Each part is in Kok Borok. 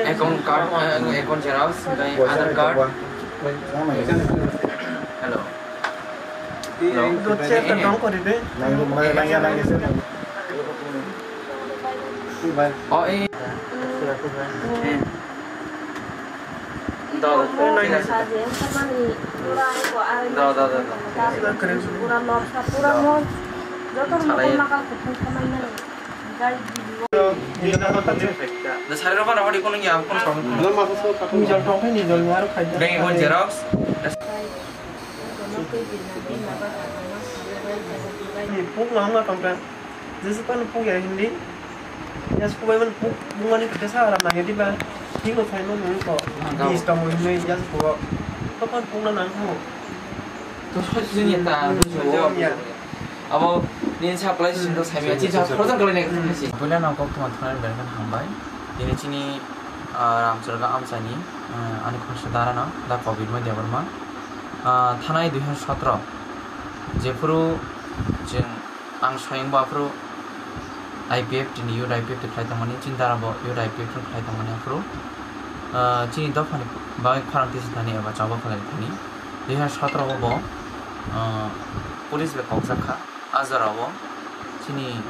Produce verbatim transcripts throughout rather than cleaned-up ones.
Account card, eh, account xerox, tei Aadhaar card. Hello. Hello. Oh, eh. Eh. Da, da, da, da. Salai. Da sari rok ano hodi kono ya, kono song. Nijol tong khe nijol ni aro khai. Bank account xerox. Ni puk no hwnga tong kha. Jesa pan puk ya hindi. Ya subai man puk bungani kita sa aram nang ya di ba. Hingo khai no nang ko. Bis tong mo hindi ya subai. Ko pan puk na nang ko. To sini ta. Ya. Abo nini sa apply sini to sai mi, chini sa khorokjang kalai nai khe si. Puila no kok thuma thuna ni belai kheno hambai. Tini chini, ah, Ramcharga amchaini, ah, ani khoroksa dara no, da Kobirma Debbarma. Ah, thanai dui hazar sotro, jephuru chwng, ang swayang bo aphuru I P F T ni youth I P F T khlai tongmani, chini dara bo youth I P F T khlai tongmani aphuru, ah, chini dophani bagwi khorang tisi thani eba choba khlai thani. Dui hazar sotro o bo, ah, police bai kokjak kha. A jora o chini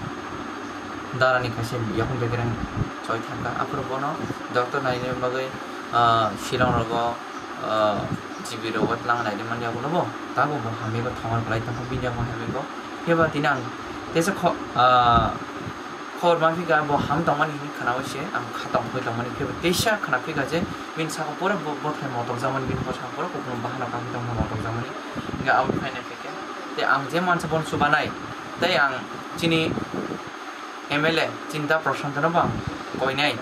dara ni kaisa yakung bekereng choi thang kha. Aphuru bono doctor naina bagwi, ah, Shillong rogo, ah, G B rogo twlang naina mani yagulo bo. Tabuk bo hamya bo thongor kwlai tong kha, bini yakung hamya bo. Phiya ba tini ang teisa kho-, ah, Khobor manphi kha, bo ham tongmani hinwi khwnaui se ang kha tongphoi tongmani, phiya bo teisa khwnaphikha je bini saka pura bo-, bothai motokjakmani, bini bwskango pura kupulung bahai no kakhe tongmani motokjakmani. Hingkhe aboni phainai phikhe tei ang je mansa bono chubanai, tei ang chini M L A Chinta Prashanto no bo ang koinai.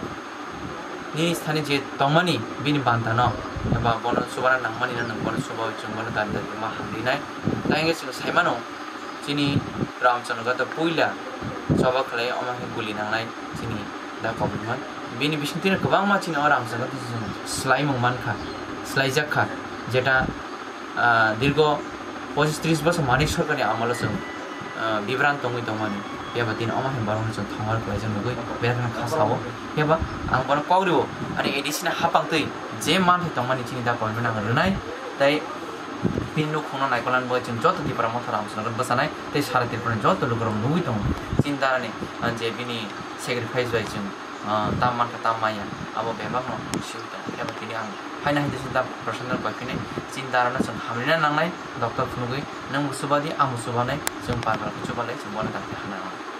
Nini thani je tongmani bini banta no, eba bono chubana nangmani no nwng bono chubaui chwng bono dani dani ma hamrinai. Tei hingkhe chwng sai mano, chini Ramchandra Ghat o puila choba khlai, omo khe guli nangnai chini da Kobirma. Bini bisingtwi no kwbangma chini o Ramchandra Ghat o swlaimung mankha, swlaijak kha, jeta, ah, dirgo pochis tris bosor Manik Sarkarni amolo chwng, ah, bibran tongwi tongmani. Phiya ba tini omo khe borokno chwng thongor khlaijak nugwi belai kheno kha sao. Phiya ba ang bono kok rio, ani A D C ni haphang twi je manthai tongmani chini da Kobirma no ang rwnai. Tei bini nukhungno naikolan bai chwng joto Tipra Motha Ramchandra Ghat bwchanai tei sara Tripura ni joto lukurok nugwi tongo. Chini darani, ah, je bini sacrifice bai chwng, ah, tam mankha tam manya, abo bebakno swi tongo. Phiya ba tini ang haino hai Chinta Prashanto no koi phinai, chini darano chwng hamrina nangnai, doctor phunugwi nwng bo chubadi, ang bo chubanai, chwng pal pal khe chubalai, chwng bono dakti hana nangnai.